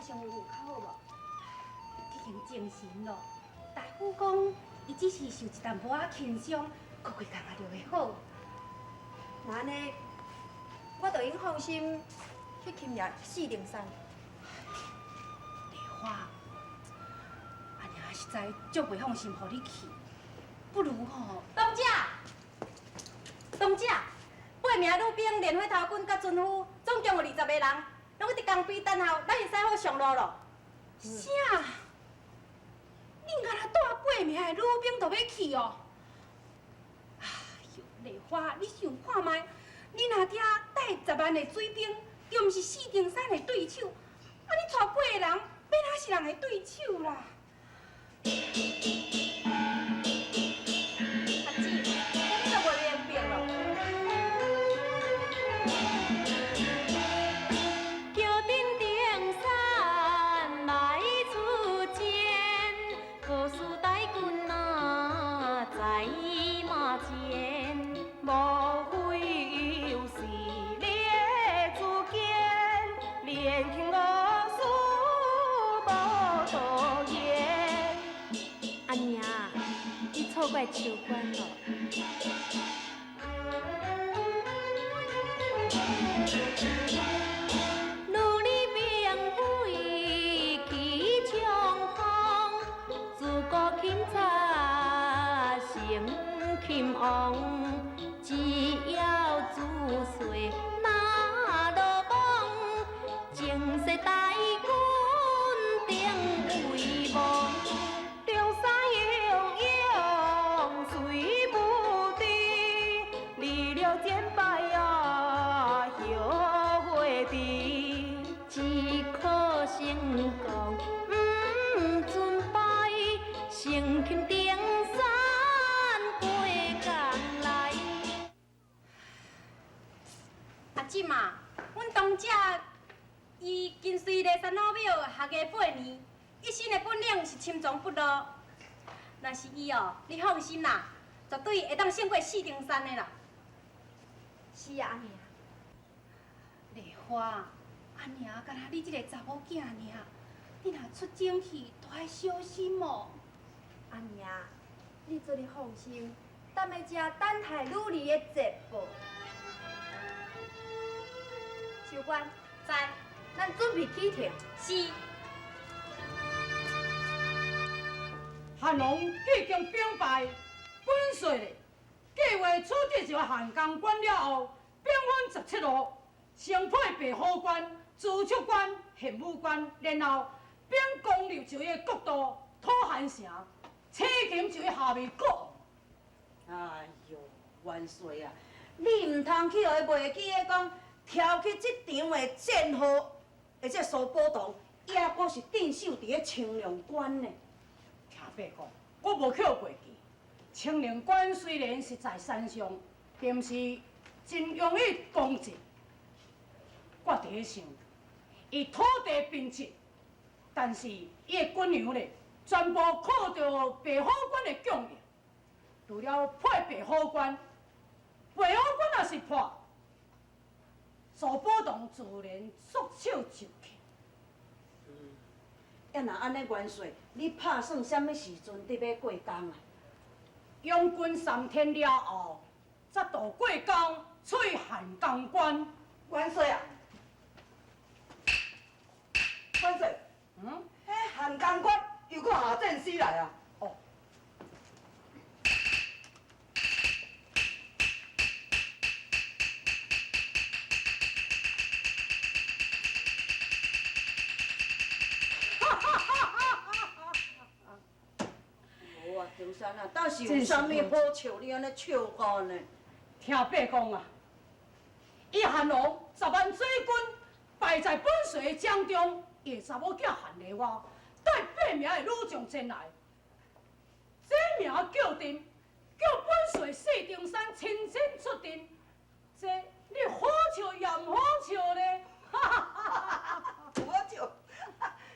想有較好無？已經精神咯。大夫講，伊只是受一淡薄仔輕傷，過幾工仔就會好。那按呢，我就用放心去擒掠四靈山。麗花，阿娘實在足袂放心，予你去，不如吼，東姐，東姐，八名女兵連火頭軍佮船夫，總共有20個人，攏佇江邊等候，咱會使好上路咯。啥？恁敢若帶八名的女兵就欲去哦？哎喲，麗花，你想看覓？你若遮帶10萬的水兵，又毋是四重山的對手，啊，你帶八個人，欲哪是人的對手啦？阿姊，這你就袂明白咯。叫陣登山來出戰，何事大軍啊在馬前？莫非又是列祖堅，連聽我說無多言。阿娘，你錯怪秋官咯。努力兵威起長風，祖國钦察成擒王，只要主帥那落亡，正勢大軍定威望。梁山英勇雖不敵，離了戰敗啊後悔的。只可成功毋准敗，成擒登山過江來。阿姊嘛，阮東姐伊跟隨驪山老廟學藝8年，一身的本領是深藏不露。若是伊哦，你放心啦，絕對會當勝過四重山的啦。是啊，阿娘。麗花，阿娘敢若你這個查某囝爾，你若出征去，都愛小心哦。阿娘，你做你放心，踮咧遮等待女兒的捷報。秋官，在，咱準備起程。是。漢王已經兵敗，本帥咧計劃處置一個漢江關了後，兵分17路，先派白虎關、朱雀關、玄武關，然後兵攻入一个國都土韓城，扯擒一个下面國王。哎喲，元帥啊，你毋通去予伊袂記得講，挑起這場的戰禍，的這蘇寶同，抑閣是鎮守佇咧青龍關呢。聽伯講，我無去予袂記。青龍關雖然是在山上，並毋是真容易攻佔。我佇咧想，伊土地貧瘠，但是伊的軍糧咧，全部靠著白虎關的供應。除了破白虎關，白虎關若是破，蘇寶同自然束手就擒。啊，若按呢，元帥，你拍算啥物時陣得欲過江啊？養軍3天了後，才渡過江，取漢江關。元帥啊！元帥，彼漢江關又閣下戰死來啊！哦。無啊，中山啊，倒是有啥物好笑？你按呢笑甲呢？聽伯講啊，伊漢王10萬水軍敗在本帥的掌中，伊的查某囝韓麗花帶八名的女將前來，這名叫陣，叫本帥四重山親身出陣，這你好笑也毋好笑咧？哈哈哈哈！好笑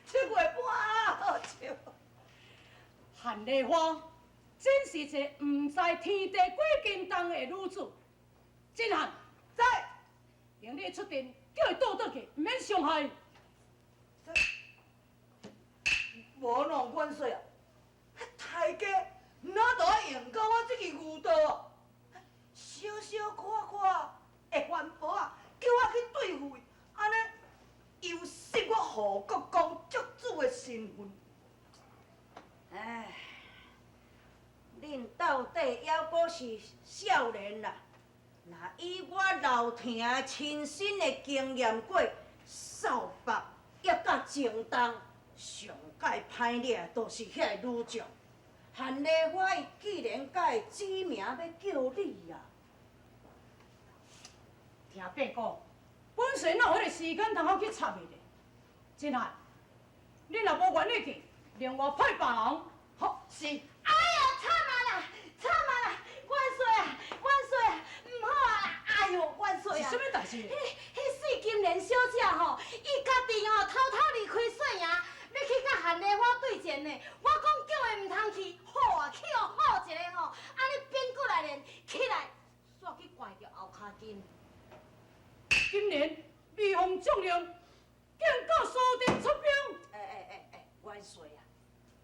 ，7月半好笑。韓麗花真是一個毋知天地幾斤重的女子，真漢在，明日出陣，叫伊倒轉去，毋免傷害。在。主刀，小小可可的环保啊，叫我去對付伊，按呢有失我護國公足主的身份。唉，恁到底猶閣是少年啦。若以我老聽的親身的經驗過，掃北抑佮前東，上蓋歹掠的都是遐个女將。韓麗花伊既然敢會指名欲叫你啊，聽伯講，本帥哪有彼个時間通好去插伊咧？真漢，你若無願意去，另外派別人。好，是。哎喲，慘啊啦，慘啊啦！元帥啊，元帥啊，毋好啊啦！哎喲，元帥啊！是啥物代志？彼水金蓮小姐吼，伊家己吼偷偷離開帥營，欲去佮韓麗花對戰呢。我講叫伊毋通去，好啊，去予好一个吼，按呢變過來連起來，煞去掛著後跤筋。金蓮未奉將令，竟敢私自出兵！欸欸欸欸，元帥啊，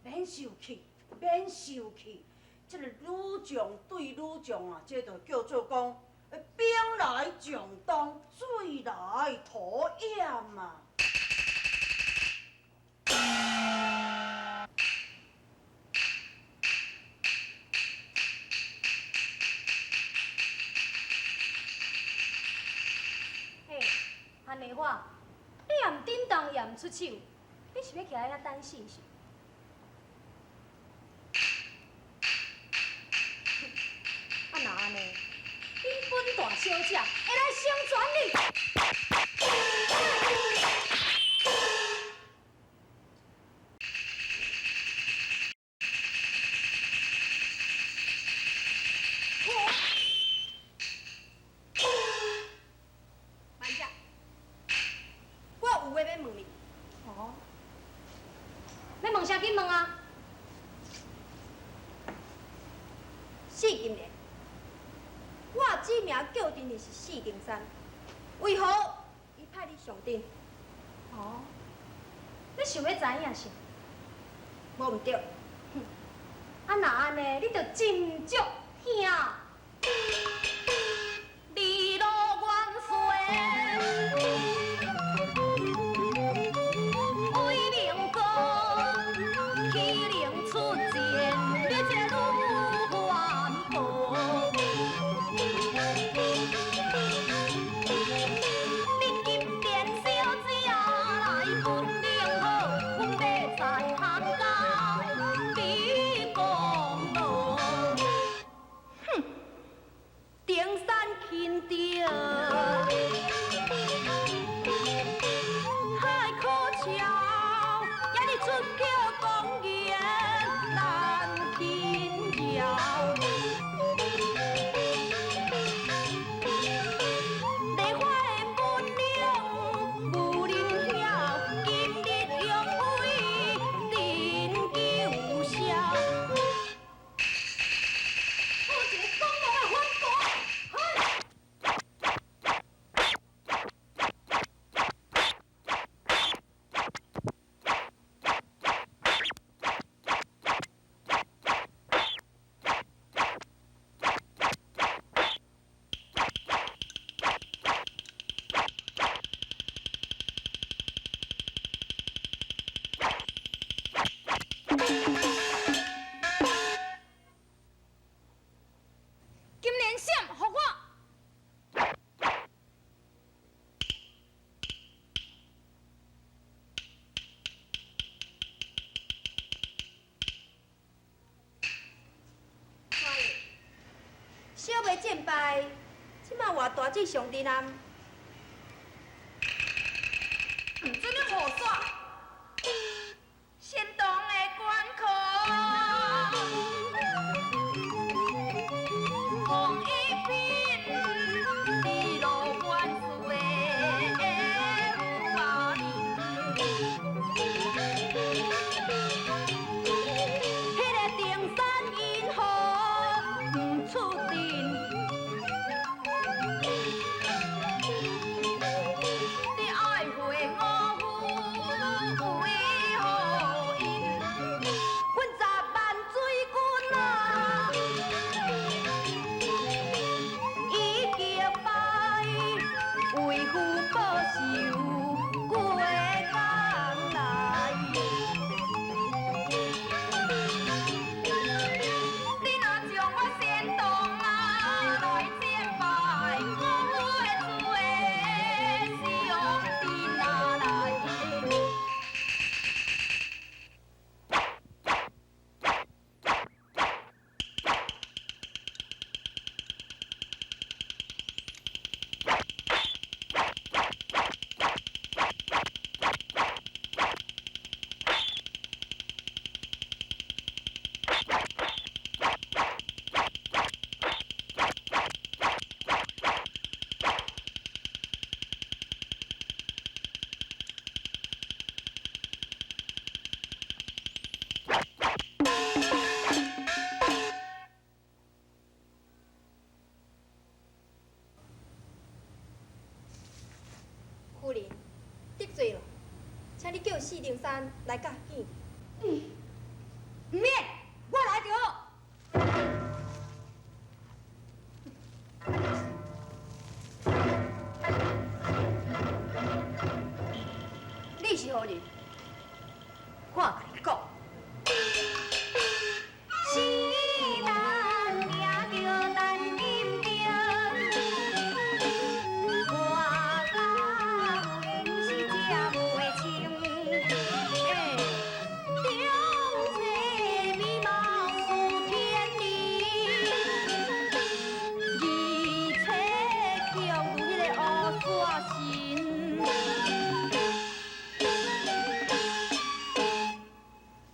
免受氣，免受氣。這个女將對女將啊，這就叫做講兵來將擋，水來土掩啊。嘿，韓麗花，你也毋振動，也毋出手，你是欲徛佇遐等死是？啊，若按呢，恁本大小姐會來成全你。萬姐，我有話欲問你。哦，欲問啥？緊問啊！四金蓮，我指名叫陣的是四金山，為何伊派你上陣？哦，你想欲知影是？無毋對。哼，啊若按呢，你就斟酌聽。李老元帥，威靈高，起靈出戰，你這女環保。你金蓮小姐來本領好，阮欲在漢江比功勞。哼，登山輕著，太可笑，也你出口講言難輕饒。梨花的本領無人曉，今日用威真求效。好一个講無的反駁！金蓮閃，予我！小妹戰敗，這馬換大姊上陣啊！毋准你破煞！心動的關口，紅一片，你路萬歲有啊彼个登山因何毋出陣？叫四灵山來較緊。毋免，我來就好。你是何人？我共你講。世人掠著陳金燈，我甲有緣是才袂清。中找美貌事天理，而且強如彼個烏山神。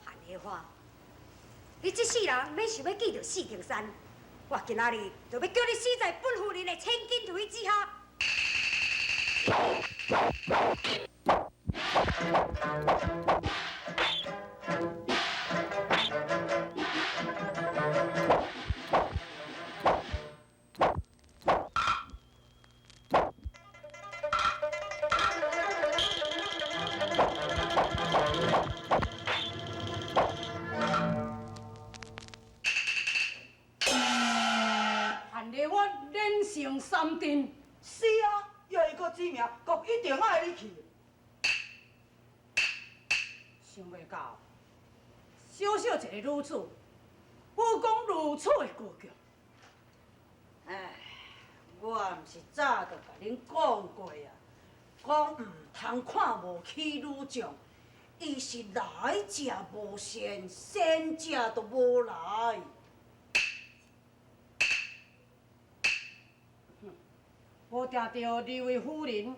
韓麗花，你這世人免想欲見著四重山，我今仔日就欲叫你死在本夫人的千斤槌之下。韓麗花連勝三陣，是啊，又伊閣指名，講一定愛你去。想袂到，小小一个女子，武功如此的高強。唉，我毋是早就共恁講過啊，講毋通看無起女將，伊是來者無善，善者都無來。無定著二位夫人，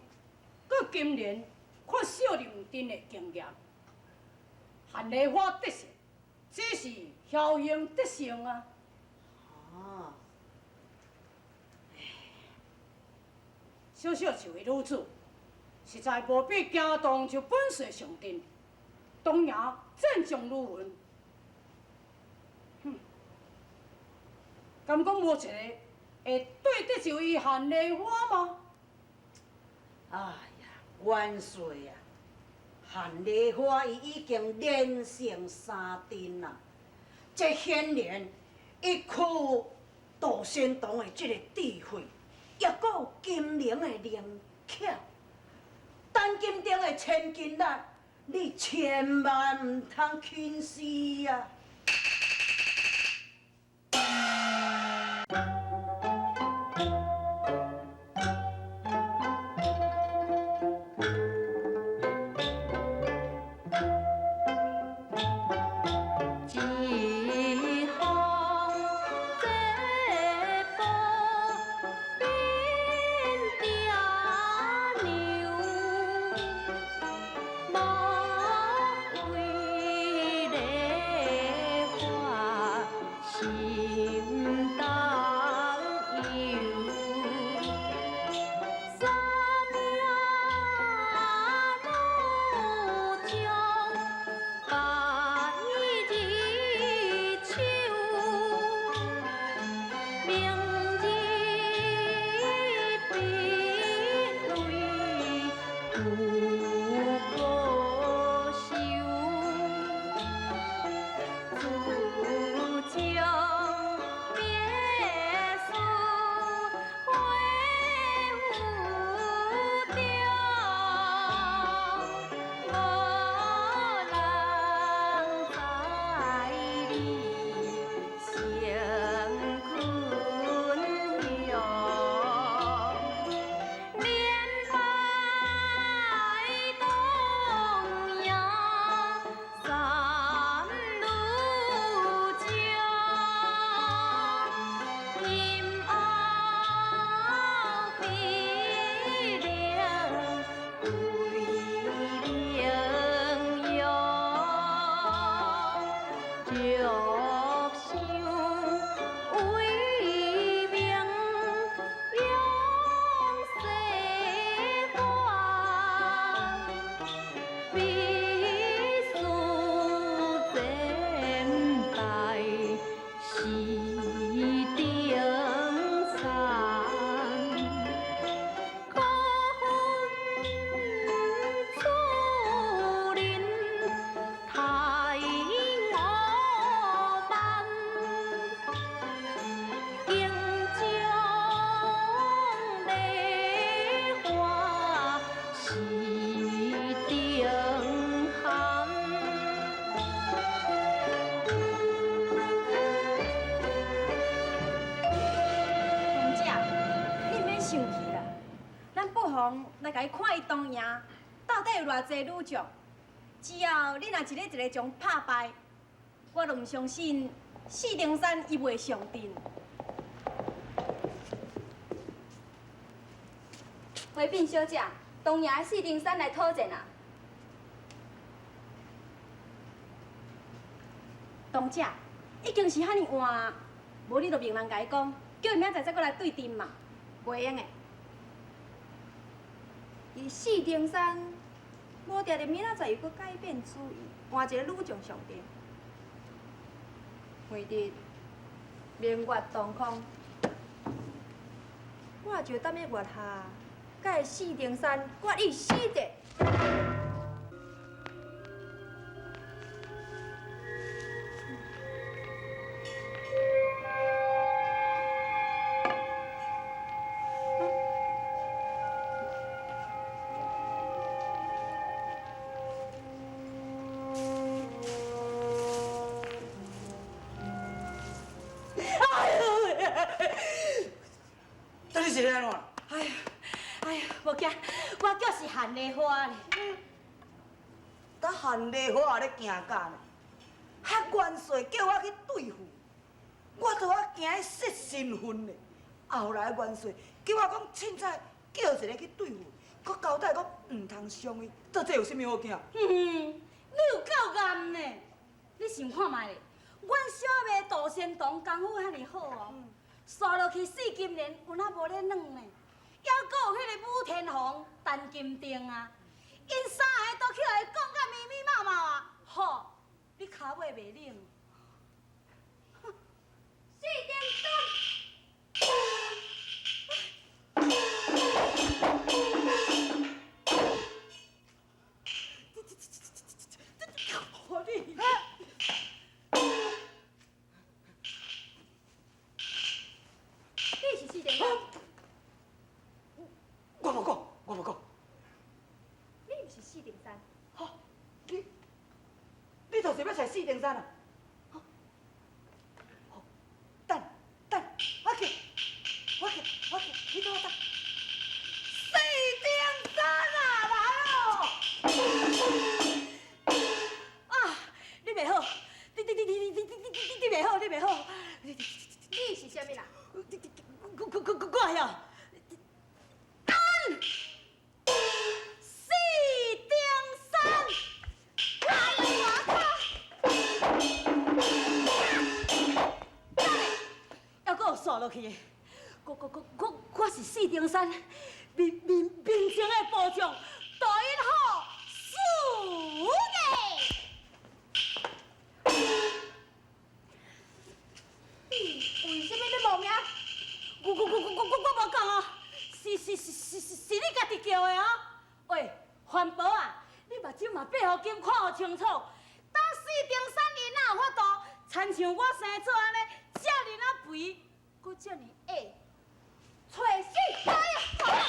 閣金蓮看少林陣的經驗，韓麗花得勝，只是僥倖得勝啊！啊，小小一位女子，實在無必驚動就本帥上陣，當贏戰將如雲。哼，敢講無一个會對得著伊韓麗花嗎？哎呀，元帥啊，韓麗花伊已經連勝三陣啦，這顯然伊具有杜仙童的這個智慧，抑閣有金陵的靈巧。陳金燈的千斤力，你千萬毋通輕視啊！一方这宝变爹娘，莫为礼花心动摇，三名女将拜日手。明日必为有报仇，自将别事回有中，无共伊看伊当赢到底有偌济女将。只要你若一个一个将拍败，我就毋相信四重山伊袂上阵。回禀小姐，东营四重山来讨战啊！东姐，已经是遐尔晚啊，无你就命人共伊讲，叫伊明仔载再阁来对阵嘛。袂用的，伊四重山无定定明仔载又阁改变主意，换一个女将上阵。为伫明月当空，我就踮咧月下，佮四重山决一死战。这你是咧按怎？哎呀，哎呀，无惊，我叫是韩丽花咧。甲韩丽花咧惊假呢？哈元帅叫我去对付，我都爱惊伊失身份咧。后来元帅叫我讲凊彩叫一个去对付，阁交代讲毋通伤伊，到底有啥物好惊？嗯，你有够戆呢！你想看觅咧？阮小妹杜仙童功夫遐尔好哦，刷落去四金莲有哪无咧软呢？犹阁有彼个武天红、陈金定啊，𪜶三个都去予伊讲甲密密麻麻啊！吼，你跤尾袂冷？四重山。你是四重山？我无讲，我无讲。你毋是四重山？吼，你，你就是欲揣四重山啊？吼，等等，我去，我去，我去，你等我等。四重山啊，来哦！啊，你袂好，你袂好，你袂好。你是啥物人？我晓。四重山，来我卡。等下，犹阁有煞落去的。我是四重山民民民政的部长，杜英好，四个。你为啥物欲冒名？我无讲哦，是你家己叫的哦。喂，环保啊，你目睭嘛闭予紧，看予清楚。当四重山伊哪有法度，亲像我生做按呢，遮尔仔肥，阁遮尔矮，揣死！哎呀，